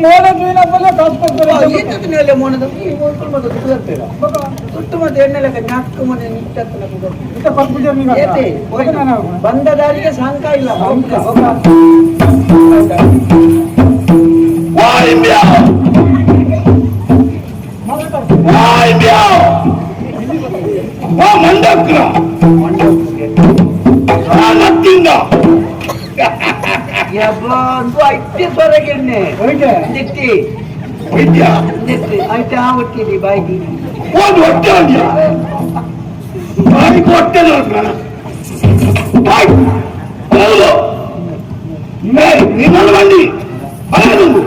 ಮೋಡ ದೂಯಿನ ಕಾಸು ಕೊಡ್ತಾರೆ. ಈತದಿನೆಲ್ಲ ಮೋನದ ಈ ಮೋನ್ಕುಲ್ ಮತ್ತೆ ತುರ್ಪೇರ ತುಟ್ಟು ಮತ್ತೆ ಎಣ್ಣೆಲೆಕ್ಕ ನಾಲ್ಕು ಮನೆ ನಿಟ್ಟತ್ತನ. ಇತ್ತ ಪರ್ಪುಜ. ಏತೆ ಬಂದ ದಾರಿಗೆ ಸಂಕ ಇಲ್ಲ. ಮಂಡಕ್ರ ನತ್ತಿಂದ. ಯಬ್ಬಾ, ಐತೆ ಸ್ವರಗಿಣ್ಣೆ. ಹೋಯ್ತೆ. ನೆತ್ತಿ. ವೈದ್ಯ. ನೆತ್ತಿ ಐತೆ, ಆ ಒಟ್ಟಿದಿ ಬಾಯಿಗೆ. ಒಂದು ಹೊಟ್ಟೆ ಒಂದ್ಯ ಬಾಯಿಗೆ ಹೊಟ್ಟೆ ನೋಡ್ರಣ. ಬಾಯ್ ಹೌದು, ನಿನ್ನನ್ನು ಬಂಡಿ ಅಲ್ಲದು.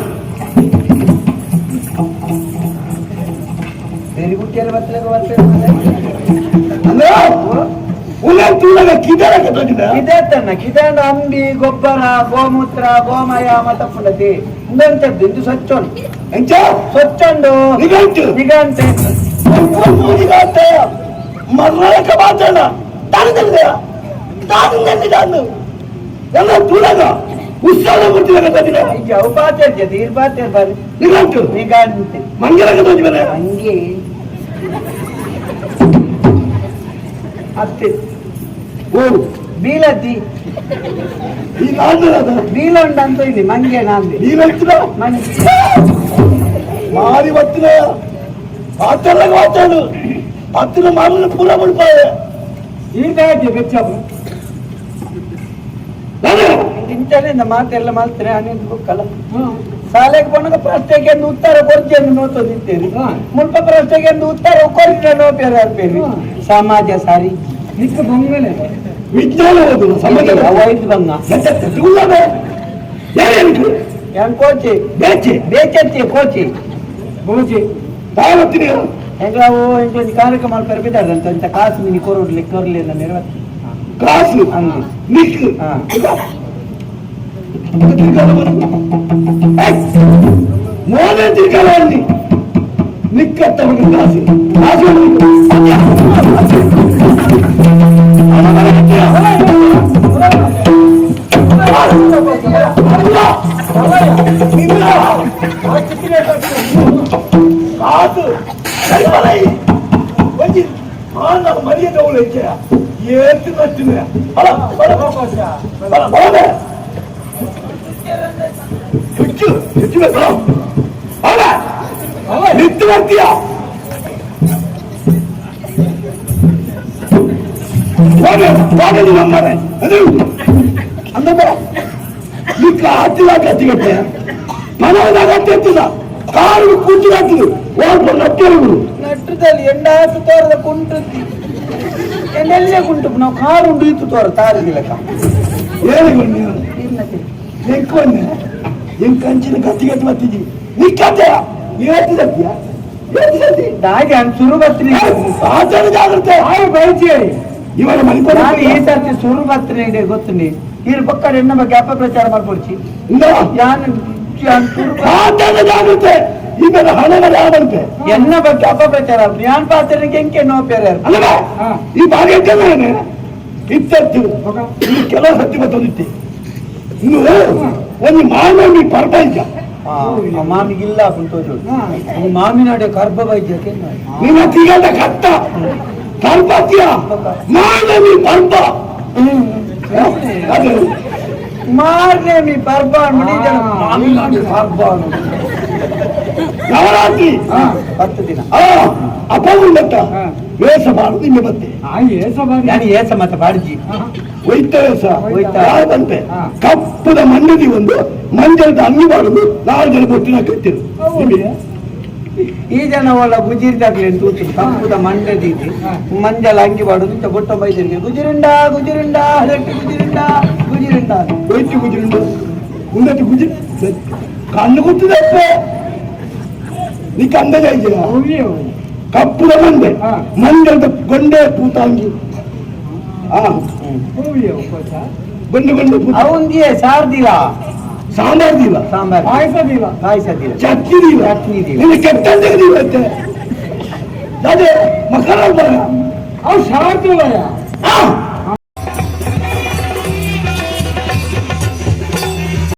ಬೇರೆ ಗುಟ್ಟಿಯಲ್ಲಿ ಬತ್ತಲೆಗ ಬರ್ತದೆ. ಅಂದ್ರೆ ಉಲ್ಲ ತೂಲಗ ಕಿದರ ಕಟ್ಟೋದಿಲ್ಲ. ಇದೇ ತನ್ನ ಕಿದಾಂಡ ಅಂಬಿ, ಗೊಬ್ಬರ, ಗೋಮೂತ್ರ, ಗೋಮಯ ಮತಪುಂಡತಿ ಇಂದಂತದ್ದು ಇಂದು ಸ್ವಚ್ಛಂಡು. ಎಂಚ? ಸ್ವಚ್ಛಂಡು. ನಿಗಂಟು. ನಿಗಂಟೆ. ನಿಗಂಟೆ ಮರ್ರಕ ಮಾತಾಡ ತಾನು ತಾನು ತಾನು ಎಲ್ಲ ತೂಲಗ ಉತ್ಸಾಹ ಬಿಡ್ತಿಲ್ಲ ಕಟ್ಟೋದಿಲ್ಲ. ಈಗ ಅವು ಪಾತೆ ತೀರ್ ಪಾತೆ ಬಾರಿ. ನಿಗಂಟು. ನಿಗಂಟೆ. ಮಂಗಲ ಕಟ್ಟೋದಿಲ್ಲ. ಹಂಗೆ ಅತ್ತೆ. ಓ. ಬೀಲದ್ದಿ. ಈ ನಾನು ಬೀಲೊಂಡ ಅಂತ ಇದೆ ಮಂಗೆ ನಾಂದಿ. ನೀವೆಂచిన. ಮಂಗೆ. ಮಾರಿ ಬತ್ತಿನ ಪಾತ್ರದಾಗ ಮಾತಾಡು ಪತ್ತಿನ ಮಾರನ್ನು ಪೂರ ಬಿಡ್ಪಾವೆ. ಈತ ಬೆಚ್ಚ. ನಾನು ಇಂಚಲಿಂದ ಮಾತೆಲ್ಲ ಮಾಲ್ತಾರೆ ಅನ್ನಿಂದ ಬುಕ್ಕಲ್ಲ. ಶಾಲೆಗೆ ಪೋನಾಗ ಪ್ರಶ್ನೆಗೆ ಒಂದು ಉತ್ತರ ಕೊರ್ಜೆಂದು ನೋತದಿತ್ತೇರಿ. ಮುಲ್ಪ ಪ್ರಶ್ನೆಗೆ ಒಂದು ಉತ್ತರ ಕೊರ್ಜೆ ನೋಪೇರ ಅರ್ಪೇರಿ. ಸಮಾಜ ಸಾರಿ. ನಿಕ್ಕ ಬೊಂಗನೆ. ವಿಜ್ಞಾನ ಓದು ಸಮಾಜ. ಅವೈದ್ ಬಂಗ. ತುಳ್ಳವೆ ಯಾರೇನು? ಏನ್ ಕೋಚಿ? ಬೇಚೆ. ಬೇಚತ್ತಿ ಕೋಚಿ. ಬೋಜಿ. ತಾವತ್ತಿನ. ಎಂಗ್ಲಾವು ಎಂಗ್ಲೊಂದು ಕಾರ್ಯಕ್ರಮ ಪೆರ್ಪಿದ್ದಾರೆ ಅಂತ ಇಂಥ ಕಾಸು ಮಿನಿ ಕೊರಲಿ ಕೊರ್ಲಿ ನೆರವತ್ತಿ. ಕಾಸು. ಅಂದು. ನಿಕ್. ಹಾ. ಮೋನೆ ತಿರ್ಗಾಲ ನಿಕ್ಕತ್ತ ಕಾಸು ಕಾಸು. ಕಾಸು ಕೈಮಲೈ ಒಂಜಿ ಮಾನ ಮರ್ಯಾದೆ ಅವಳು ಹೆಚ್ಚ ಏತು ನಟ್ಟಿನ ಬಲ ಬಲ ಬಲ ಬಲ ಹೆಚ್ಚು ಹೆಚ್ಚು ಬಲ ಬಲ ನಿತ್ತು ಬರ್ತೀಯ. ಹೋಗದು ನಮ್ಮನೆ ಅದು ಅಂದ್ರೆ ನಿಕ್ಕ ಹತ್ತಿದ ಕತ್ತಿಗಟ್ಟೆ ಮನವದಾಗ ಹತ್ತಿಲ್ಲ ಕಾರು ಕೂತು ಹಾಕಿದ್ರು ಓಡ್ಕೊಂಡು ನಟ್ಟಿರುವುದು. ನಟ್ಟದಲ್ಲಿ ಎಂಡಾತು ತೋರದ ಕುಂಟುತ್ತಿ ಎಂಡೆಲ್ಲೇ ಕುಂಟು ನಾವು ಕಾರು ಉಂಡು ಇತ್ತು ತೋರ ತಾರದಿಲ್ಲಕ್ಕ. ಏನು ನೀನು ಎಂಕೊಂಡೆ ಎಂಕ್ ಕಂಚಿನ ಕತ್ತಿಗಟ್ಟು ಬತ್ತಿದ್ದಿ ನಿಕ್ಕತ್ತೆ ಏತು ಸತ್ಯ ಏತು ಸತ್ಯ. ದಾಗಿ ಅನ್ ಸುರು ಬತ್ರಿ. ಆಚಾರ ಜಾಗ್ರತೆ. ಆಯ್ ಬೈಚಿ. ಇವಾಗ ಮನೆ. ನಾನು ಈ ಸರ್ತಿ ಸುರು ಬತ್ರಿ ಇದೆ ಗೊತ್ತುಂಡಿ ಈ ಪಕ್ಕ ಎಣ್ಣ ಬಗ್ಗೆ ಅಪಪ್ರಚಾರ ಮಾಡ್ಕೊಡ್ಚಿ. ಇಂದ. ಯಾನ್ ಯಾನ್ ಸುರು ಆಚಾರ ಜಾಗ್ರತೆ ಇವೆಲ್ಲ ಹಣಗಳ ಯಾವಂತೆ. ಎನ್ನ ಬಗ್ಗೆ ಅಪಪ್ರಚಾರ ಆಲ್ಪು. ಯಾನ್ ಪಾತ್ರನಿಗೆ ಎಂಕೆ ನೋ ಪೇರೆ. ಅಲ್ಲವೇ? ಹಾ. ಈ ಬಾರಿ ಇತ್ತತ್ತು ಇನ್ನು ಕೆಲವು ಸತ್ಯ ಬತ್ತೊಂದಿತ್ತೆ ಇನ್ನು ಒಂದು ಮಾನವಿ ಪರ್ಪಂಚ. ಮಾಮಿಗಿಲ್ಲ ತೋಜು ಮಾಮಿನಾಡೆ ಕರ್ಬ ಬೈದ್ಯಕ್ಕೆ. ನಿನ್ನ ತಿಗದ ಕತ್ತ ಕರ್ಪತ್ಯ ಮಾನವಿ ಪರ್ಪ ಅದು. ಮಾರ್ನೆ ಮಿ ಪರ್ಬ ಅನ್ಬಿಡಿ ಜನ ಮಾಮಿನಾಡೆ ಕರ್ಬ ಅನ್ನೋದು. ನವರಾತ್ರಿ. 10 ದಿನ. ಆ ಅಪಗುಂಡತ್ತ ಹಾ. ವೇಷ ಮಾಡುದು ಇನ್ನು ಬತ್ತೆ. ಆಯ್ ಏಸ ಬಾರಿ. ನಾನು ಏಸ ಮತ್ತೆ ಬಾಡ್ಜಿ. ಒಯ್ತ ವೇಷ. ಒಯ್ತ. ಯಾರು ಬಂತೆ? ಹಾ. ಕಪ್ಪದ ಮಂಡದಿ ಒಂದು ಮಂಜದ ಅಂಗಿ ಮಾಡುದು ನಾಲ್ಕು ಜನ ಕೊಟ್ಟಿನ ಕಟ್ಟಿರು ನಿಮಗೆ. ಈ ಜನ ಒಳ್ಳ ಗುಜಿರಿದಾಗ್ಲಿ ತೂತು ಕಪ್ಪುದ ಮಂಡದೀತಿ. ಮಂಜಲ ಅಂಗಿ ಬಾಡುದು ಇಂಚ ಬೊಟ್ಟ ಬೈದಿರಿಗೆ ಗುಜಿರಿಂಡ ಗುಜಿರಿಂಡ ಹರಟ್ಟಿ ಗುಜಿರಿಂಡ ಗುಜಿರಿಂಡ. ಒಯ್ತು ಗುಜಿರುಂಡು ಉನ್ನತಿ ಗುಜಿ ಕಣ್ಣು ಗುತ್ತದಪ್ಪ ನೀ ಕಂದಜ ಇದ್ದೀರಾ. ಹೋಗಿ. ಕಪ್ಪುದ ಮಂಡೆ. ಹಾ. ಮಂಜದ ಗೊಂಡೆ ಪೂತಾಂಗಿ ಆ. ಹೋಗಿ ಕೋಚ. ಗೊಂಡೆ ಗೊಂಡೆ ಪೂತ. ಅವಂದಿಯೇ ಸಾರ್ದಿಲ್ಲ. ಸಾಂಬಾರ್ ದೀವ. ಸಾಂಬಾರ್. ಪಾಯಸದಿಲ್ಲ. ಕಾಯಿಸದಿಲ್ಲ. ಚಟ್ನಿ ದೀವ. ಚಟ್ನಿ ದೀವ. ನಿನ್ನ ಕೆಟ್ಟಂತೆ ದೀವತ್ತೆ ಅದೇ ಮಕ್ಕಳ. ಅವು ಶಾರ್ದಿಲ್ಲ. ಆ.